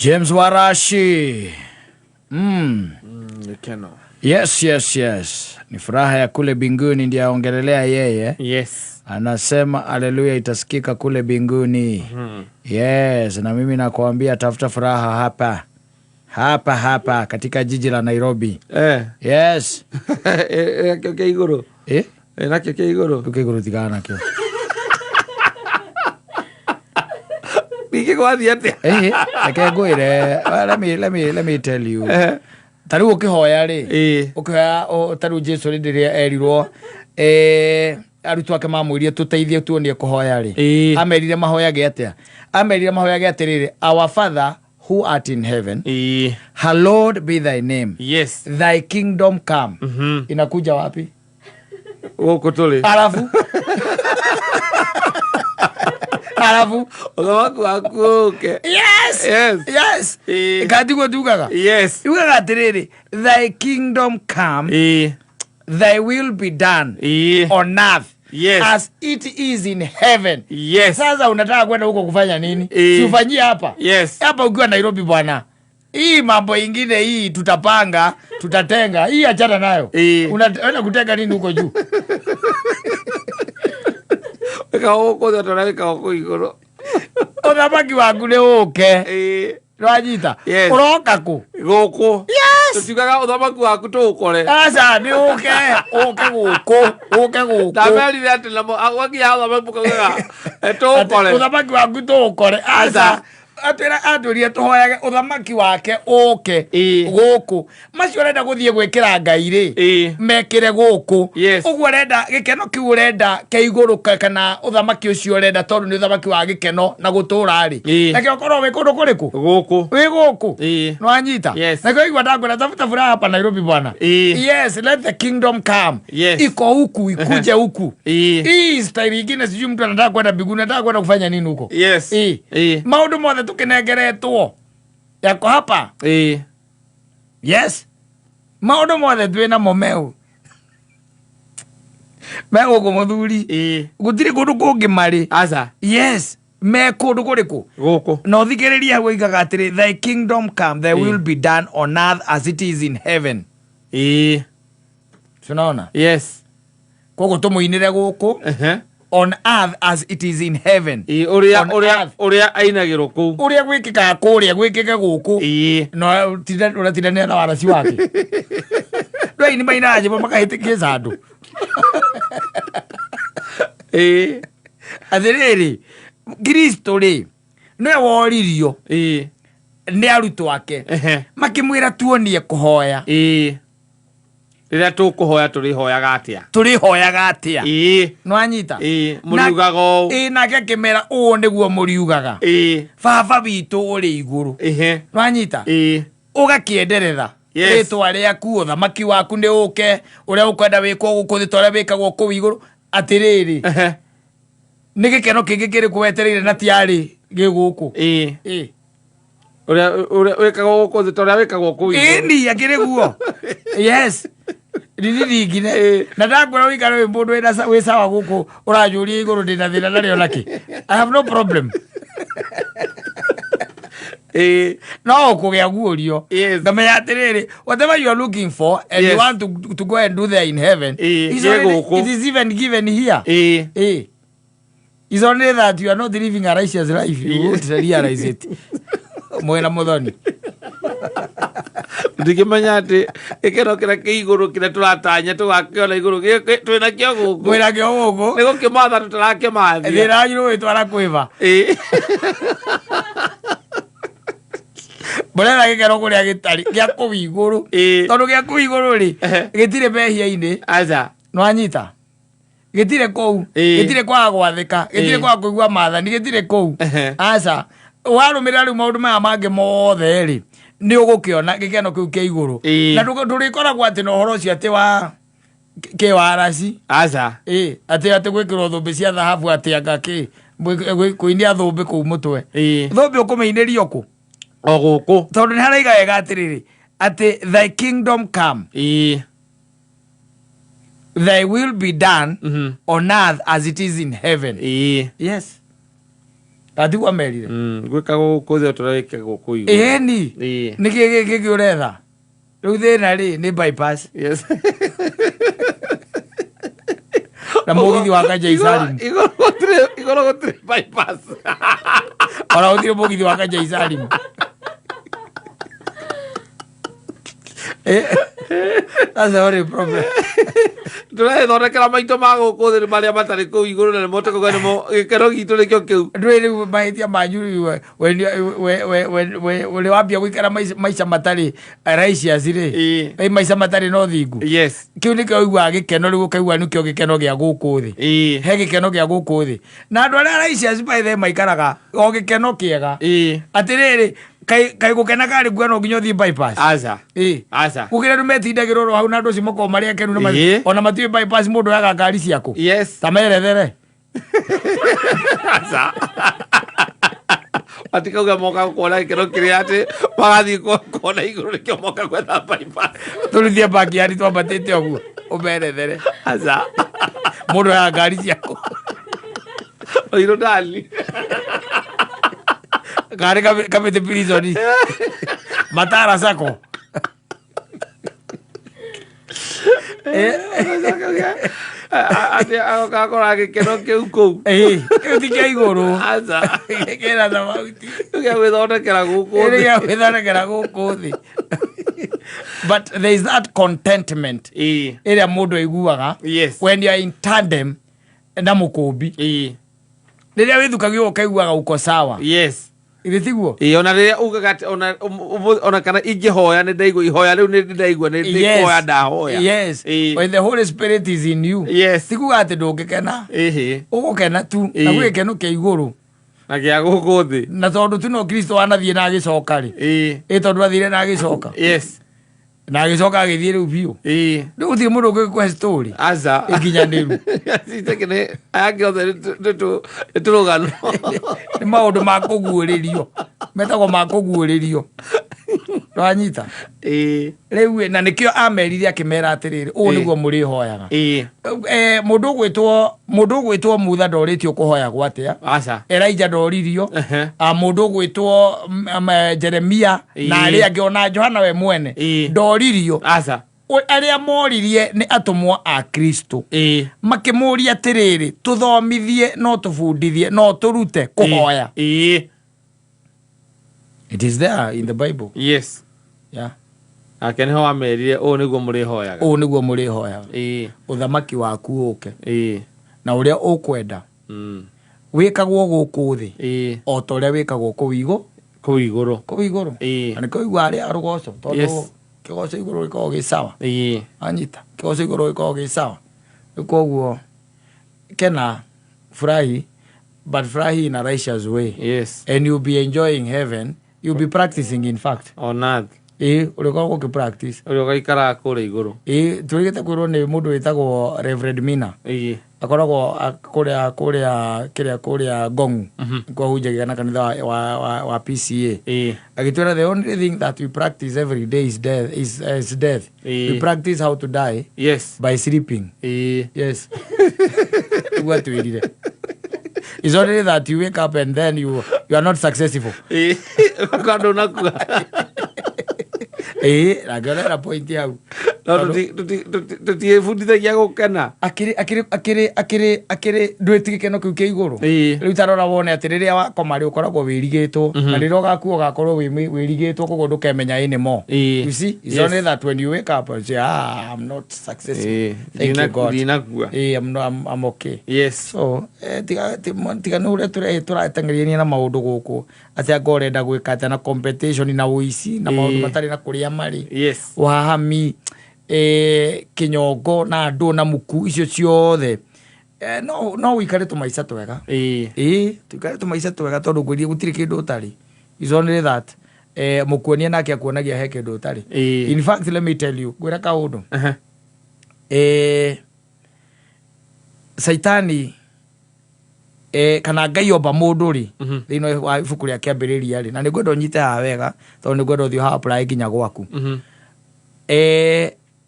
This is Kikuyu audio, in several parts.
James Warashi. Gĩkeno. Yes. Ni furaha ya kule binguni ndiye aongelelea yeye. Anasema haleluya itasikika kule binguni. Yes, na mimi nakuambia tafuta furaha hapa. Hapa hapa katika jiji la Nairobi. Yes. Nakĩo kĩa igũrũ. Eh? Nakĩo kĩa igũrũ. Kĩu tigana nakĩo. Ningĩ gwathiĩ atĩa? Eh, reke ngwĩre. Well, let me tell you. Ta rĩu ũkĩhoya rĩ, ũkĩhoya ta rĩu Jesu rĩ rĩrĩa erirwo arutwo ake mamwĩrire tũteithie tuonie kũhoya rĩ, amerire mahoyage atĩa? Amerire mahoyage atĩrĩrĩ, "Our Father who art in heaven, hallowed be thy name, thy kingdom come." Inakuja wapi? Gũkũ tũrĩ. Alafu Ũthamaki waku ũke. Yes. Yes. Katiguo tugaga? Yes. Yugaga atĩrĩrĩ, "Thy kingdom come, thy will be done on earth as it is in heaven." Sasa unataka kwenda huko kufanya nini? Si ufanyie hapa? Hapa ukiwa Nairobi, bwana. Hii mambo ingine hii tutapanga, tutatenga. Hii achana nayo. Unaenda kutenga nini huko juu? Wĩkaga gũkũ thĩ ta ũrĩa wĩkagwo kũu igũrũ. Ũthamaki waku nĩ ũke. Nwanyita? Yes. Ũroka kũ? Gũkũ. Yes. Tũtiugaga ũthamaki waku tũũkore. Aca, nĩ ũke, ũke gũkũ, ũke gũkũ. Ndamerire atĩ namo gwakinya ũthamaki mũkaugaga tũũkore. Ũthamaki waku tũũkore. Aca. Atwĩra, atwĩrire tũhoyage ũthamaki wake ũke gũkũ. Macio ũrenda gũthiĩ gwĩkĩra Ngai rĩ, mekĩre gũkũ. Ũguo ũrenda gĩkeno kĩu ũrenda kĩa igũrũ kana ũthamaki ũcio ũrenda, tondũ nĩ ũthamaki wa gĩkeno na gũtũra rĩ, nakĩo ũkorwo wĩ kũndũ kũrĩkũ? Gũkũ. Wĩ gũkũ. Nwanyita? Yes. Nakĩo igua ndakwĩra tafuta furaha hapa Nairobi, bwana. Yes, let the kingdom come. Iko huku, ikuje huku. Hii style ingine, sijui mtu anataka kwenda mbinguni, anataka kwenda kufanya nini huko? Maũndũ mothe tũkĩnengeretwo yako hapa. Yes, maũndũ mothe twĩ namo meu me gũkũ, mũthuri. Gũtirĩ kũndũ kũngĩ marĩ. Aca. Yes, me kũndũ kũrĩkũ? Gũkũ. Na ũthikĩrĩrie hau oigaga atĩrĩ, "Thy kingdom come, thy will be done on earth as it is in heaven." Tunaona? Yes. Koguo tũmũinĩre gũkũ, on earth as it is in heaven. Ũrĩa On ũrĩa earth. Ũrĩa ainagĩrwo kũu. Ũrĩa gwĩkĩkaga kũrĩa gwĩkĩke gũkũ. No ũratindanĩra na waraci wake ndwaini mainaga nyĩmbo makahĩtĩkĩca andũ. Atĩrĩrĩ, Kristo rĩ, nĩwe woririo nĩ arutwo ake, makĩmwĩra tuonie kũhoya. Rĩrĩa tũkũhoya tũrĩhoyaga atĩa? Tũrĩhoyaga atĩa? Nĩwanyita? Mũriugaga ũũ. Nake akĩmera ũũ nĩguo mũriugaga, "Baba witũ ũrĩ igũrũ." Nĩwanyita? Ũgakĩenderera, rĩtwa rĩaku, ũthamaki waku nĩ ũke, ũrĩa ũkwenda wĩkwo gũkũ thĩ ta ũrĩa wĩkagwo kũu igũrũ. Atĩrĩrĩ, nĩ gĩkeno kĩngĩ kĩrĩkũ wetereire na tiarĩ gĩ gũkũ? Ũrĩa wĩkagwo gũkũ thĩ ta ũrĩa wĩkagwo kũu igũrũ. Ĩni akĩrĩ guo. Yes, ririthingine. Na ndakwĩra ũikare wĩ mũndũ wĩ sawa gũkũ, ũranjũria igũrũ ndĩna thĩna narĩo nakĩ? I have no problem. No ũkũgĩa guũrio. Ngamenya atĩrĩrĩ, whatever you are looking for and you want to go and do there in heaven is gĩ already, gũkũ. it is even given here. It's only that you are not living a righteous life, you won't realize it. Mwena mũthoni. Ndingĩmenya atĩ gĩkeno kĩrĩa kĩ igũrũ kĩrĩa tũratanya tũgakĩona igũrũ twĩna kĩo gũkũ. Mwĩna kĩo gũkũ. Nĩ gũkĩmatha tũtarakĩmathia. Thĩna wanyu nĩ gwĩtwara kwĩba. Mũretha gĩkeno kũrĩa gĩtarĩ gĩa kũu igũrũ. Tondũ gĩa kũu igũrũ rĩ, gĩtirĩ mehia-inĩ. Aca. Nĩwanyita? Gĩtirĩ kũu. Gĩtirĩ kwaga gwathĩka, gĩtirĩ kwaga kũigua maathani, gĩtirĩ kũu. Aca, warũmĩrĩra rĩu maũndũ maya mangĩ mothe rĩ, nĩ ũgũkĩona gĩkeno kĩu kĩa igũrũ. Na ndũrĩkoragwo atĩ na ũhoro ũcio atĩ wa kĩwaraci. Aca. Atĩ gwĩkĩrwo thũmbĩ cia thahabu, atĩ anga kĩ kũinia thũmbĩ kũu mũtwe. Thũmbĩ ũkũmĩinĩrio kũ? O gũkũ. Tondũ nĩ haraiga wega atĩrĩrĩ, atĩ "Thy kingdom come, thy will be done on earth as it is in heaven." Yes. Gatiguo amerire. Gwĩka gũkũ thĩ o ta ũrĩa wĩkagwo kũu igũrũ. Ĩni. Ĩĩ. Nĩ kĩ gĩkĩ ũretha rĩu? Thĩna rĩ nĩ bypass na mũgithi wa Kanja Isalim. Igũrũ gũtirĩ bypass. Ona gũtirĩ mũgithi wa Kanja Isalim. That's the only problem. Tũrethondekera maito ma gũkũ thĩ marĩa matarĩ kũu igũrũ, na nĩmo tũkauga nĩmo gĩkeno gitũ nĩkĩo kĩu. Ndũĩ rĩu mahĩtia manyu rĩu we wambia gũikara maica matarĩ righteous rĩ, maica matarĩ na ũthingu, kĩu nĩkĩo ũiguaga gĩkeno rĩu, ũkaigua nĩkĩo gĩkeno gĩa gũkũ thĩ. He gĩkeno gĩa gũkũ thĩ, na andũ arĩa righteous by the way maikaraga o gĩkeno kĩega. Atĩrĩrĩ, kaĩ gũkena karĩ kuo no nginya ũthiĩ bypass? Aca. Aca. Gũkĩra andũ metindagĩrwo oro hau, na andũ acio makoragwo marĩ akenu na ona matiũĩ bypass mũndũ oyaga ngari ciaku. Ta merethere. Aca, matikauga moka kuona gĩkeno kĩrĩa atĩ magathiĩ kuona igũrũ, nĩkĩo moka gwetha bypass. Tũrithie backyard twambatĩte ũguo ũmerethere. Aca. Mũndũ oyaga ngari ciaku. Oirũ ndani. Karĩ Kamĩtĩ prison, Matara Sacco. Atĩ agakora gĩkeno kĩu kũu. Ĩĩ, kĩu ti kĩa igũrũ. Aca. Kĩna tofauti. Kĩu gĩa gwĩthondekera gũkũ Kĩrĩ thĩ. gĩa gwĩthondekera gũkũ thĩ, but there is that contentment ĩrĩa mũndũ aiguaga when you are in tandem na mũkũmbi, rĩrĩa wĩthukagio ũkaiguaga uko sawa. Githĩ tiguo? Ĩĩ, ona rĩrĩa ugaga atĩ ona ona kana ingĩhoya nĩ ndaigua ihoya rĩu, nĩ ndaigua nĩ kuhoya ndahoya. When the Holy Spirit is in you, ti kuga atĩ ndũngĩkena. Ũgũkena tu na gwĩ gĩkeno kĩa igũrũ na gĩa gũkũ thĩ. Na tondũ tu no Kristo wanathiĩ na agĩcoka rĩ, ĩ tondũ athire na agĩcoka, na agĩcoka agĩthiĩ rĩu biũ, rĩu gũtirĩ mũndũ ũngĩkũhe story Aca. ĩkinyanĩru. Citeke aya angĩ othe nĩ tũrũgano. Nĩ maũndũ ma kũguũrĩrio, metagwo ma kũguũrĩrio, wanyita? Rĩu na nĩkĩo amerire akĩmera atĩrĩrĩ, ũũ nĩguo mũrĩhoyaga. Mũndũ ũgwĩtwo Mutha ndorĩtio kũhoyagwo atĩa. Aca. Elijah ndoririo. Mũndũ ũgwĩtwo Jeremia na arĩa angĩ, ona Johana we mwene ndoririo. Aca. Arĩa moririe nĩ atũmwo a Kristo, makĩmũria atĩrĩrĩ, tũthomithie, no tũbundithie, no tũrute kũhoya. It is there in the Bible. Yeah. Nake nĩho wamerire ũũ nĩguo mũrĩhoyaga. Ũũ nĩguo mũrĩhoyaga. Ũthamaki waku ũke, na ũrĩa ũkwenda wĩkagwo gũkũ thĩ o ta ũrĩa wĩkagwo kũu igũ Kũu igũrũ. Kũu igũrũ. Na nĩkĩo ũiguaga arĩa rũgoco, tondũ kĩgoco igũrũ gĩkoragwo gĩ sawa. Anyita kĩgoco igũrũ gĩkoragwo gĩ sawa. Rĩu koguo kena, furahi, but furahi in a righteous way, and you'll be enjoying heaven. You'll be practicing, in fact. On earth. Ĩĩ, ũrĩkoragwo ũkĩ practice. Ũrĩa ũgaikaraga kũrĩa igũrũ. Ĩĩ, tũrĩgĩte kwĩrwo nĩ mũndũ wĩtagwo Reverend Mina. Akoragwo kũrĩa kĩrĩa kũrĩa Ngongu, kwahunjagia na kanitha wa PCA. Agĩtwĩra the only thing that we practice every day is death, is death. We practice how to die by sleeping. Yes, nĩguo atwĩrire. It's only that you wake up and then you are not successful. Ũgakorwo ndũnakua. Ĩĩ, na ngĩonera point hau. No tũtiĩbundithagia gũkena. Akĩrĩ akĩrĩ akĩrĩ akĩrĩ akĩrĩ ndwĩti gĩkeno kĩu kĩa igũrũ. Rĩu tarora wone atĩ rĩrĩa wakoma rĩ, ũkoragwo wĩrigĩtwo, na rĩrĩa ũgakua ũgakorwo wĩrigĩtwo, koguo ndũkemenya anymore. You see, it's only that when you wake up and say, "Ah, I'm not successful. Thank you, God." Ndinakua. I'm, not, I'm okay. So tiga nĩ ũrĩa tũrateng'erania na maũndũ gũkũ, atĩ anga ũrenda gwĩka atĩa na competition na ũici na maũndũ matarĩ na kũrĩa marĩ, wahami, kĩnyongo na andũ na muku icio ciothe, no ũikare tũmaica twega. Ĩĩ, tũikare tũmaica twega, tondũ ngwĩrie gũtirĩ kĩndũ ũtarĩ. It's only that mũkuonia nake akuonagia he kĩndũ ũtarĩ. In fact, let me tell you, ngwĩra kaũndũ. Saitani, kana Ngai omba mũndũ rĩ, thĩinĩ wa ibuku rĩa Kĩambĩrĩria rĩ, na nĩ ngwenda ũnyite haha wega, tondũ nĩ ngwenda ũthiĩ ũha apply nginya gwaku.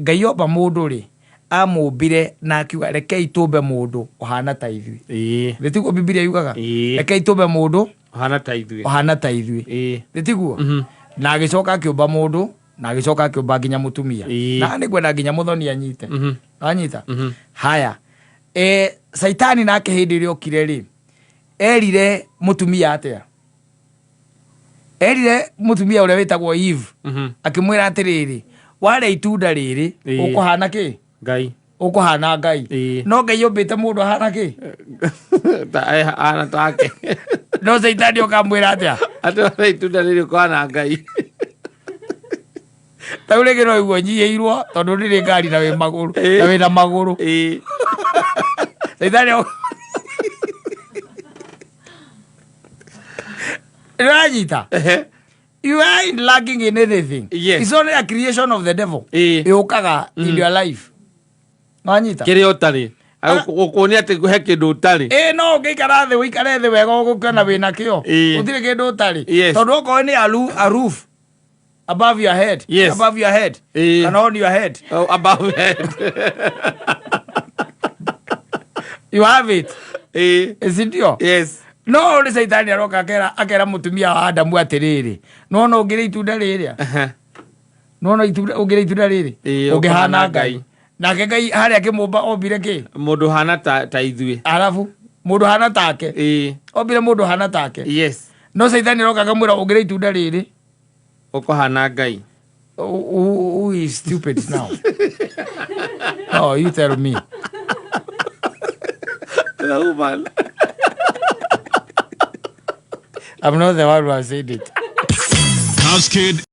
Ngai omba mũndũ rĩ, Amũmbire na akiuga, "Rekei tũmbe mũndũ ũhana ta ithuĩ." Nĩ tiguo Bibilia yugaga? Ĩĩ. Rekei tũmbe mũndũ Ũhana ta ithuĩ. Ũhana ta ithuĩ. Nĩ tiguo? Na agĩcoka akĩũmba mũndũ, na agĩcoka akĩũmba nginya mũtumia. Na nĩ ngwenda nginya mũthoni anyite. Anyita haya. Caitani nake hĩndĩ ĩrĩa okire rĩ, erire mũtumia atĩa? Erire mũtumia ũrĩa wĩtagwo Eve, akĩmwĩra atĩrĩrĩ, warĩa itunda rĩrĩ, ũkũhana kĩ? Ngai. Ũkũhana Ngai. No Ngai ũmbĩte mũndũ ahana kĩ? Ahana take. No Caitani ũkamwĩra atĩa? Atĩ warĩa itunda rĩrĩ ũkũhana Ngai. Tau rĩngĩ no iguo nyihĩirwo tondũ ndĩrĩ ngari na wĩ magũrũ, na wĩna magũrũ. Caitani ũranyita. You are in lacking in anything. It's only a creation of the devil. Yũkaga in your life, wanyita? Kĩrĩa ũtarĩ, gũkuonia atĩ he kĩndũ ũtarĩ. Ĩ, no ũngĩikara thĩ, ũikare thĩ wega, ũgũkĩona wĩna kĩo. Gũtirĩ kĩndũ ũtarĩ. Tondũ okorwo nĩ a roof above your head, above your head, kana on your head. Oh, above head. You have it. Sindio? Yes. No nĩ Caitani aroka akera mũtumia wa Adamu atĩrĩrĩ, nona ũngĩrĩa itunda rĩrĩa, nona itunda, ũngĩrĩa itunda rĩrĩ, ũngĩhana ũkũhana Ngai. Ngai. Nake Ngai harĩa akĩmũmba ombire kĩ? Mũndũ hana ta ithuĩ. Arabu mũndũ hana take. Ombire mũndũ hana take. No Caitani aroka akamwĩra, ũngĩrĩa itunda rĩrĩ, Ũkũhana Ngai. Who is stupid now? No, you tell me. The woman. I'm not the one who has said it. Cascade.